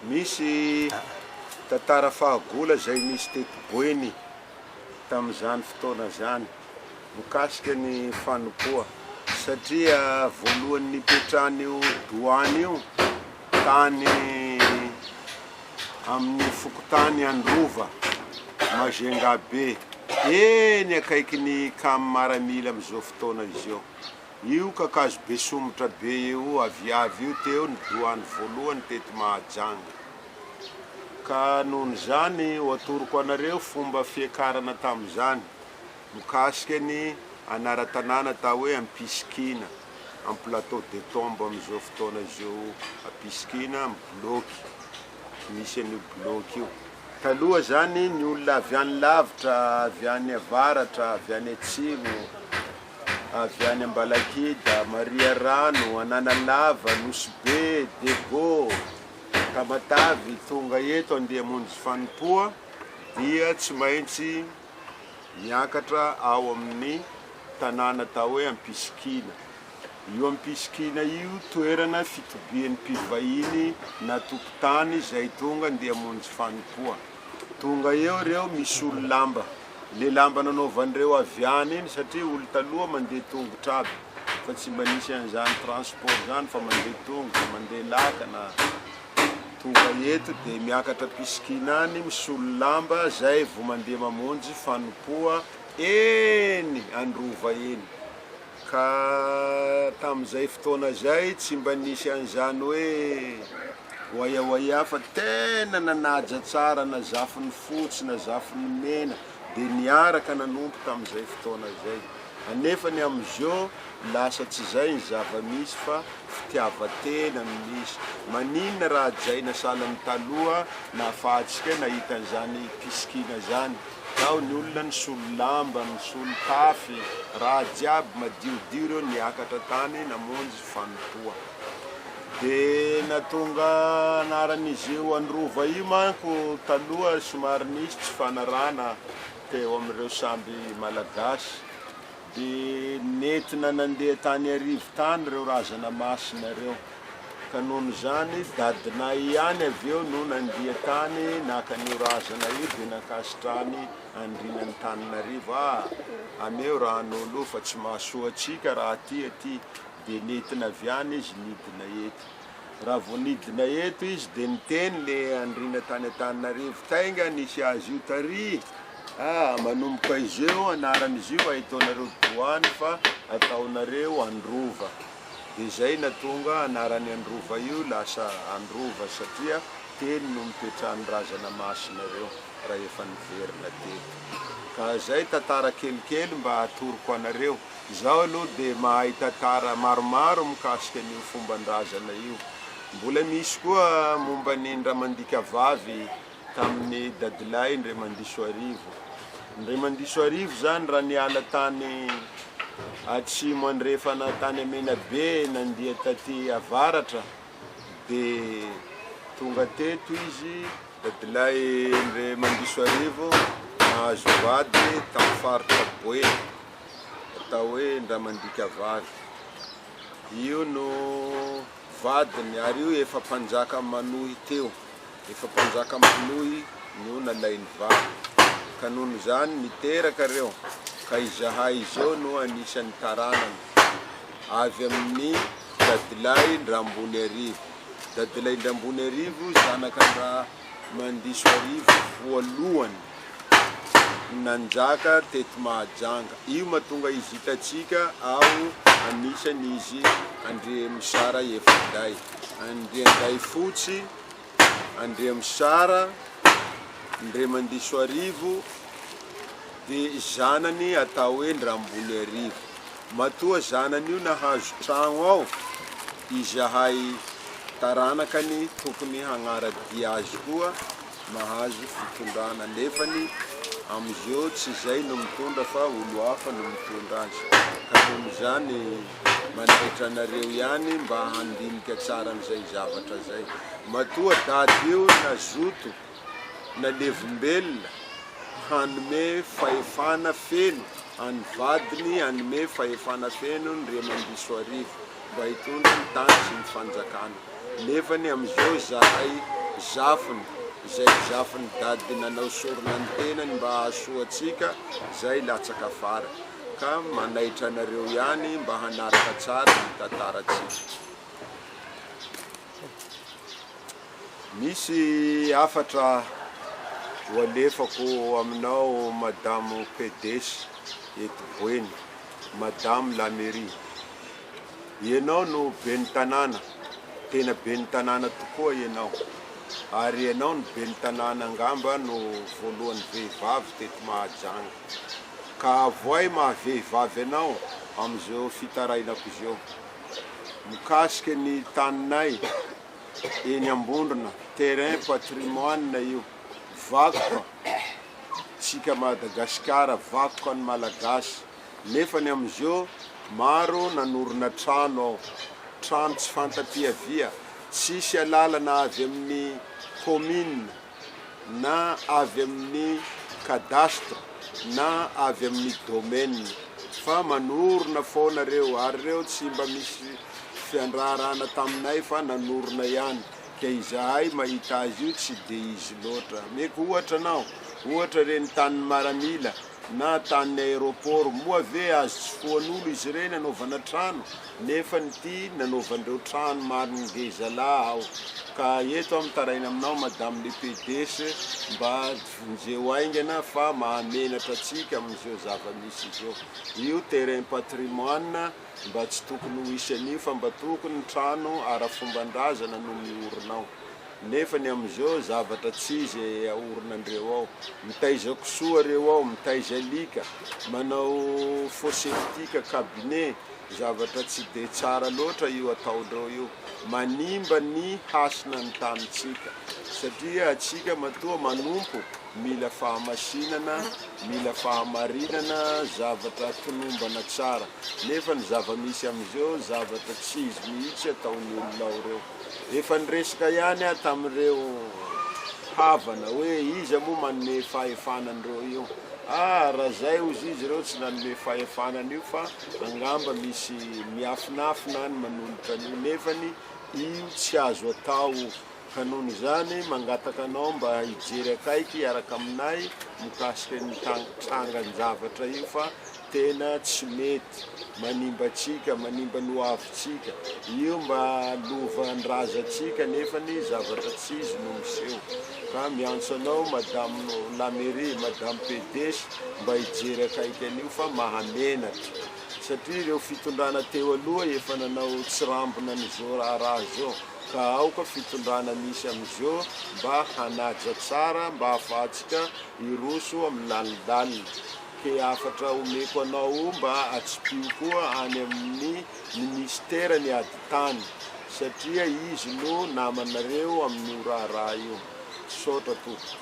Misy tantara fahagola izay nisy teto Boeny tamin'izany fotoana izany mikasika ny fanompoa satria voalohany nipetrahan'io doany io tany amin'ny fokontany Androva, Majunga be, eny akaikin'ny Cam Maramila amin'izao fotoana izao. Io kakazo be somotra be io aviavy io teo ny doany voalohany teto Mahajanga. Ka nohon'izany ho atoroko anareo fomba fiakarana tamin'izany mikasika ny anaran-tanàna atao hoe Ampisikina, am plateau de tombe amin'izao fotoana izao Ampisikina, am bloky, misy an'io bloky io. Taloha zany ny olona avy any lavitra, avy any avaratra, avy any atsimo, avy any Ambalakida, Mariarano, Analalava, Nosy Be, Dego, Tamatave tonga eto andeha hamonjy fanompoa dia tsy maintsy miakatra ao amin'ny tanàna atao hoe Ampisikina. Io Ampisikina io toerana fitobian'ny mpivahiny na tompon-tany izay tonga andeha hamonjy fanompoa. Tonga eo ireo misolo lamba. Le lamba nanaovan'ireo avy any iny satria olo taloha mandeha tongotra aby fa tsy mba nisy an'izany transport zany fa mandeha tongotra, mandeha lakana, tonga eto de miakatra piscine any misolo lamba zay vo mandeha mamonjy fanompoa eny androva eny. Ka tamin'izay fotoana izay tsy mba nisy an'izany hoe oaiaoaia fa tena nanaja tsara na zafin'ny fotsy na zafin'ny mena dia niaraka nanompo tamin'izay fotoana izay. Anefa ny amin'izao lasa tsy izay ny zava-misy fa fitiavan-tena no misy. Maninona raha hajaina sahala amin'ny taloha nahafahantsika nahita an'izany pisikina izany? Tao ny olona nisolo lamba, nisolo tafy, raha jiaby madiodio ireo niakatra tany namonjy fanompoa. De natonga anaran'izy io Androva io manko taloha somary nisy tsy fanarahana teo amin'ireo samby Malagasy. De nentina nandeha tany Iarivo tany ireo razana masina ireo. Ka noho izany dadinay ihany avy eo no nandia tany naka an'io razana io dia nankasitrany andriana Antananarivo, ah ameo ran'olo io fa tsy mahasoa antsika raha aty aty, dia nentina avy any izy nidina eto. Raha vao nidina eto izy dia niteny le andriana tany Antananarivo, tainga nisy azy io tary, ah manomboka izeo anaran'izy io ahitaonareo doany fa ataonareo Androva. Dia izay natonga anarany Androva io lasa Androva satria teny no nipetrahan'ny razana masina ireo rahefa niverina teto. Ka izay tantara kelikely mba atoroko anareo. Izaho aloha dia mahay tantara maromaro mikasika an'io fomban-drazana io. Mbola misy koa momba ny Ndramandika vavy tamin'ny dadilahy Ndremandisoarivo. Ndremandisoarivo izany raha niala tany atsimo andrefana tany Menabe nandeha taty avaratra dia tonga teto izy, dadilahy Ndremandisoarivo nahazo vady tamin'ny faritra Boeny atao hoe Ndramandika vavy. Io no vadiny ary io efa mpanjaka manohy teo. Efa mpanjaka manohy no nalainy vady, ka noho izany niteraka reo, ka izahay izao no anisan'ny taranany, avy amin'ny Dadilahy Ndramboniarivo. Dadilahy Ndramboniarivo zanaka Ndramandisoarivo voalohany nanjaka teto Mahajanga. Io mahatonga izy hitantsika ao anisany izy Andriamisara efa-dahy, Andriandahifotsy, Andriamisara, Ndremandisoarivo, dia zanany atao hoe Ndramboniarivo. Matoa zanany io nahazo tragno ao, izahay taranakany tokony hagnara-dia azy koa mahazo fitondrana nefany amizeo tsy zay no mitondra fa olo hafa no mitondra azy ka noho izany manaitra anareo ihany mba handinika tsara an'izay zavatra zay matoa dady io nazoto nalevombelona hanome fahefana feno any vadiny hanome fahefana feno ny Riamandisoarivo mba hitondra ny tany sy ny fanjakana. Nefany amizao zahay zafiny izay zafin'i Dady nanao sorona ny tenany mba hahasoa antsika izay latsaka afara ka manaitra anareo ihany mba hanaraka tsara ny tantarantsika. Misy hafatra ho alefako aminao Madame Pedes eto Boeny, Madame la Mairie. Ianao no ben'ny tanàna, tena ben'ny tanàna tokoa ianao. Ary ianao no ben'ny tanàna angamba no voalohany vehivavy teto Mahajanga. Ka avoay maha vehivavy anao amin'izao fitarainako izao. Mikasika ny taninay eny Ambondrona, terrain patrimoine io, vakoka tsika Madagasikara, vakoka ny Malagasy. Nefa ny amizeo maro nanorina trano ao, trano tsy fanta-piavia, tsisy alalana avy amin'ny commune na avy amin'ny cadastre na avy amin'ny domaine fa manorina foana reo ary reo tsy mba misy fiandraharahana taminay fa nanorina ihany ka izahay mahita azy io tsy de izy loatra. Ameko ohatra anao, ohatra reny tanin'ny maramila na tanin'ny aéroport, moa ve azo tsofohan'olo izy ireny anaovana trano nefa ny ty nanaovandreo trano maro ngezala ao ka eto aho mitaraina aminao madame le PDS mba vonjeo haingana fa mahamenatra antsika amin'izao zava-misy izao io terrain patrimoine mba tsy tokony ho hisy an'io fa mba tokony trano ara-fomban-drazana no miorina ao. Nefa ny amizao zavatra tsy izy aorinandreo ao. Mitaiza kisoa reo ao, mitaiza alika, manao faux septique cabinet, zavatra tsy de tsara loatra io ataondreo io. Manimba ny hasina ny tanintsika. Satria atsika matoa manompo mila fahamasinana, mila fahamarinana, zavatra tonombana tsara. Nefa ny zava-misy amizao zavatra tsy izy mihitsy ataon'ny olona ao reo. Efa niresaka ihany aho tamin'ireo havana hoe iza moa manome fahefana an'ireo io. Ah, raha izay hozy izy ireo tsy nanome fahefana an'io fa angamba misy miafinafina any manolotra an'io nefany io tsy azo atao. Ka noho izany mangataka anao mba hijery akaiky hiaraka aminay mikasika ny trangan-javatra io fa tena tsy mety, manimba antsika, manimba ny ho avintsika, io mba lovan-drazantsika nefa ny zavatra tsy izy no miseho, ka miantso anao madame la mairie, madame PDS mba hijery akaiky an'io fa mahamenatra, satria ireo fitondrana teo aloha efa nanao tsirambina an'izao raharaha izao, ka aoka fitondrana misy amin'izao mba hanaja tsara mba ahafahantsika hiroso amin'ny lalindalina. Ke hafatra omeko anao o mba atsipio koa any amin'ny ministera ny ady tany satria izy no namanareo amin'io raharaha io. Misaotra tompoko.